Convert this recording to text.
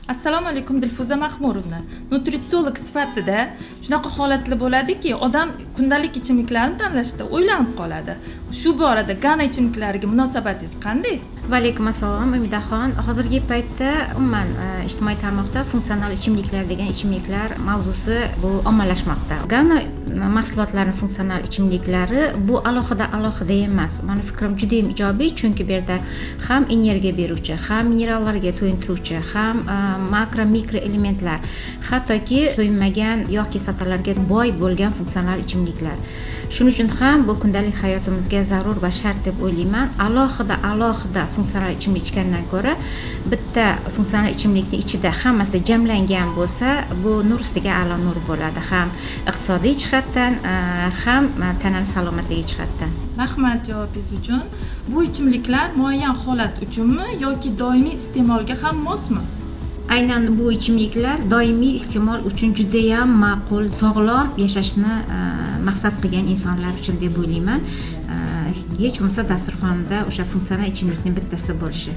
Assalomu alaykum, Dilfuza Mahmurovna. Nutritsiolog sifatida shunaqa holatlar bo'ladiki, odam kundalik ichimliklarni tanlashda o'ylanib qoladi. Shu borada Gana ichimliklariga munosabatingiz qanday? Va alaykum assalom, Umidaxon. Hozirgi paytda umuman ijtimoiy tarmoqda funksional ichimliklar degan ichimliklar mavzusi bu ommalashmoqda. Gana mahsulotlari funksional ichimliklari bu alohida alohida emas. Mani fikrim, judayam ijobiy, chunki bu yerda ham energiya beruvchi, ham minerallarga to'yintiruvchi, ham makro mikro elementlar, hattoki to'yinmagan yog' kislotalariga boy bo'lgan funksional ichimliklar. Shuning uchun ham bu kundalik hayotimizga zarur va shart deb o'ylayman. Alohida alohida funksional ichimlik ichgandan ko'ra bitta funksional ichimlikni ichida hammasi jamlangan bo'lsa, bu nur ustiga a'lo nur bo'ladi, ham iqtisodiy jihatdan, ham tanani salomatligi jihatdan. Rahmat javobingiz uchun. Bu ichimliklar muayyan holat uchunmi yoki doimiy iste'molga ham mosmi? Aynan bu ichimliklar doimiy iste'mol uchun judayam ma'qul, sog'lom yashashni maqsad qilgan insonlar uchun deb o'ylayman. Hech bo'lmasa dasturxonda o'sha funksional ichimlikni bittasi bo'lishi.